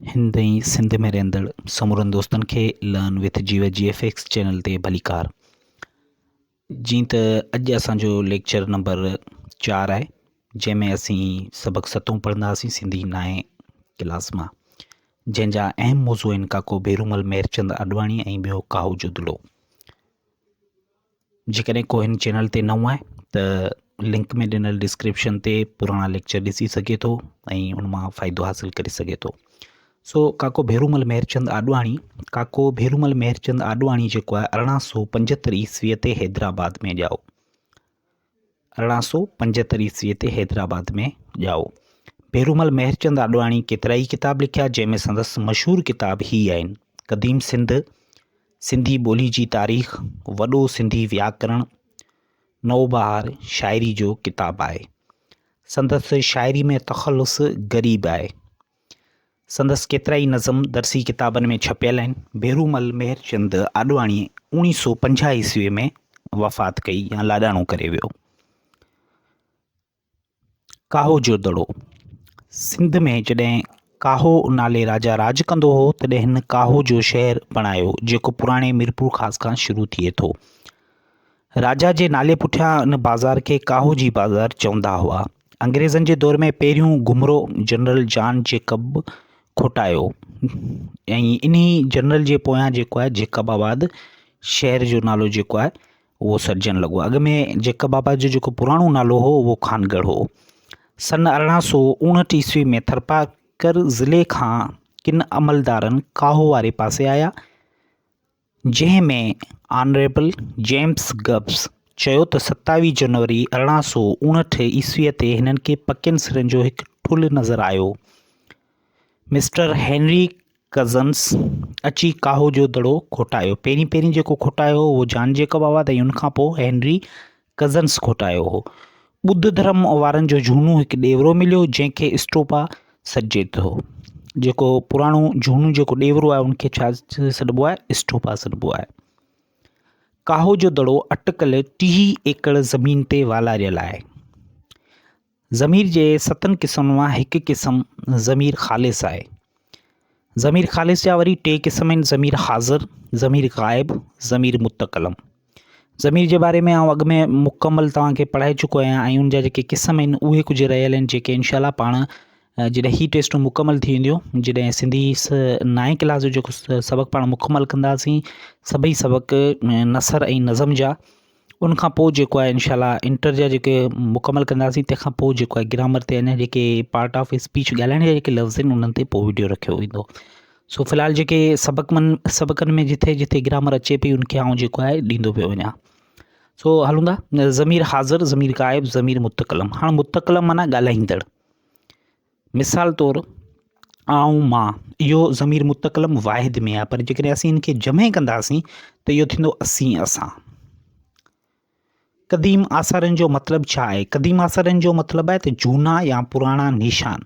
هند ۽ سنڌ ۾ رهندڙ سمورن دوستن کي لرن وٿ جيو جي ايف ايڪس چينل تي ڀليڪار. جيئن ته اڄ اسان جو ليڪچر نمبر 4 آهي جنهن ۾ اسين سبق ستون پڙهنداسين سنڌي نائين ڪلاس مان، جنهن جا اهم موضوع آهن ڪاڪو ڀيرومل مهرچند آڏواڻي ۽ ٻيو ڪاهو جو دلو. جيڪڏهن ڪو هن چينل تي نئون آهي ته لنڪ ۾ ڏنل ڊسڪرپشن تي پراڻا ليڪچر ڏسي سگهي ٿو ۽ ان مان فائدو حاصل ڪري سگهي ٿو. سو ڪاڪو ڀيرومل مهرچند آڏواڻي، ڪاڪو ڀيرومل مهرچند آڏواڻي جيڪو آهي 1875 عيسويء تي حيدرآباد ۾ ڄائو. 1875 عيسويء تي حيدرآباد ۾ ڄائو. ڀيرومل مهرچند آڏواڻي ڪيترائي ڪتاب لکيا جنهن ۾ سندس مشهور ڪتاب هي آهن، قديم سنڌ، سنڌي ٻولي جي تاريخ، وڏو سنڌي وياڪرڻ، نوبهار شاعري جو ڪتاب آهي. سندس شاعري ۾ تخلص غريب آهي. سندس ڪيترائي نظم درسي ڪتابن ۾ ڇپيل آهن. ڀيرومل مهرچند آڏواڻي 1950 عيسوي ۾ وفات ڪئي يا لاڏاڻو ڪري ويو. ڪاهو جو دڙو، سنڌ ۾ جڏهن ڪاهو نالي راجا راڄ ڪندو هو تڏهن هن ڪاهو جو شهر بڻايو جيڪو پراڻي ميرپورخاص کان شروع ٿئي ٿو. راجا جي نالي پٺيان ان بازار کي ڪاهو جي بازار چوندا هئا. انگريزن جي دور ۾ پهريون گهمرو جنرل جان جيڪب کوٽايو ۽ انهي جنرل جي پويان جيڪو آهي جيڪب آباد شهر جو نالو جيڪو آهي اهو سڏجڻ لڳو. اڳ ۾ جيڪب آباد جو جيڪو پراڻو نالو هو اهو خانڳڙهه هو. سن 1859 عيسوي ۾ ٿرپارڪر ضلعي کان ڪن عملدارن ڪاهو واري پاسي آيا، جنهن ۾ آنريبل جيمس گبس چيو ته 27 جنوري 1859 عيسويء تي هنن کي پڪين سرن جو هڪ ٺلهه نظر آيو. مسٽر هينري ڪزنس اچي ڪاهو جو دڙو کوٽايو. پهرين پهرين جيڪو کوٽايو هو اهو جان جيڪب آباد ۽ ان کان پوء هينري ڪزنس کوٽايو هو. ٻڌ ڌرم وارن جو جهونو هڪ ڏيورو مليو جنهن کي اسٽوپا سڏجي ٿو. جيڪو پراڻو جهونو جيڪو ڏيورو آهي ان کي ڇا سڏبو آهي؟ اسٽوپا سڏبو آهي. ڪاهو جو دڙو اٽڪل 30 ايڪڙ زمين تي والاريل آهي. ضمير جي ستن قسمن مان هڪ قسم ضمير خالص آهي. ضمير خالص جا وري ٽي قسم آهن، ضمير حاضر، ضمير غائب، ضمير متڪلم. ضمير جي باري ۾ آئون اڳ ۾ مڪمل توهان کي پڙهائي چڪو آهيان ۽ ان جا جيڪي قسم آهن اهي ڪجهه رهيل آهن جيڪي انشاء الله پاڻ جڏهن هي ٽيسٽون مڪمل ٿي وينديون جڏهن سنڌي نائين ڪلاس جو جيڪو سبق پاڻ مڪمل ڪنداسين سڀئي سبق نثر ۽ نظم جا ان کان پوء جيڪو آهي انشاء الله انٽر جا جيڪي مڪمل ڪنداسين تنهن کان پوء جيڪو آهي گرامر تي اڃا جيڪي پارٽ آف اسپيچ ڳالهائڻ جا جيڪي لفظ آهن انهن تي پوء ويڊيو رکيو ويندو. سو في الحال جيڪي سبق من سبقن ۾ جٿي جٿي گرامر اچي پئي ان کي آئون جيڪو آهي ڏيندو پيو وڃان. سو هلون ٿا ضمير حاضر، ضمير غائب، ضمير متڪلم. هاڻ متڪلم معنيٰ ڳالهائيندڙ. مثال طور آئون، مان، اهو ضمير متڪلم واحد ۾ آهي پر جيڪڏهن اسين ان کي جمع ڪنداسين ته اهو ٿيندو اسين، اسان. قديم آثارن جو مطلب ڇا آهي؟ قديم آثارن جو مطلب آهي ته جهونا يا پراڻا نشان.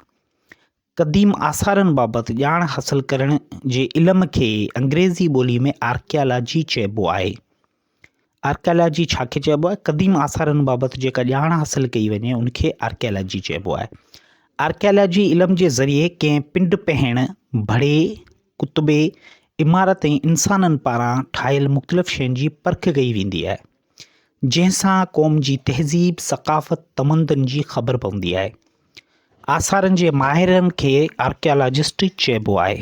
قديم آثارن بابت ڄاڻ حاصل ڪرڻ جي علم کي انگريزي ٻولي ۾ آرڪيالاجي چئبو آهي. آرڪيالاجي ڇا کي چئبو آهي؟ قديم آثارن بابت جيڪا ڄاڻ حاصل ڪئي وڃي ان کي آرڪيالاجي چئبو آهي. آرڪيالاجي علم جي ذريعي ڪنهن پنڊ پهڻ، ڀڙي، ڪتبي، عمارت ۽ انسانن پاران ٺاهيل مختلف شين جي پرک ڪئي ويندي آهي، جنهن سان قوم جي تهذيب، ثقافت، تمدن جي خبر پوندي آهي. آثارن جي ماهرن کي آرڪيالاجسٽ چئبو آهي.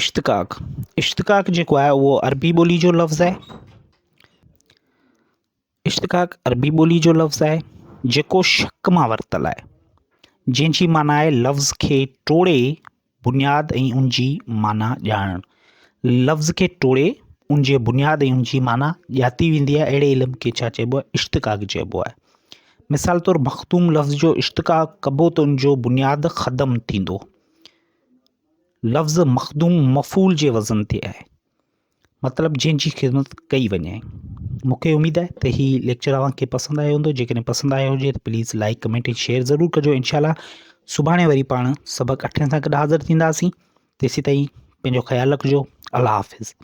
اشتقاق، اشتقاق جيڪو آهي اهو عربي ٻولي جو لفظ آهي. اشتقاق عربي ٻولي جو لفظ آهي جيڪو شق مان ورتل آهي جنهن جي معنيٰ آهي لفظ کي ٽوڙي بنياد ۽ ان جي معنيٰ ڄاڻڻ. لفظ کي ٽوڙي ان جي بنياد ۽ ان جي معنيٰ ڄاتي ويندي آهي اهڙي علم کي ڇا چئبو آهي اشتقاق چئبو آهي. مثال طور مخدوم لفظ جو اشتقاق ڪبو ته ان جو بنياد خدم ٿيندو. لفظ مخدوم مفعول جي وزن تي آهي مطلب جنهن جي خدمت ڪئي وڃي. مون کي اميد آهي ته هي ليڪچر اوهان کي پسند آيو هوندو جيڪڏهن پسند آيو هجي ته پليز لائڪ ڪمينٽ ۽ شيئر ضرور ڪجو انشاء الله سڀاڻي وري پاڻ سبق اٺين سان گڏ حاضر ٿينداسين تيسين تائين پنهنجو خيال رکجو الله حافظ.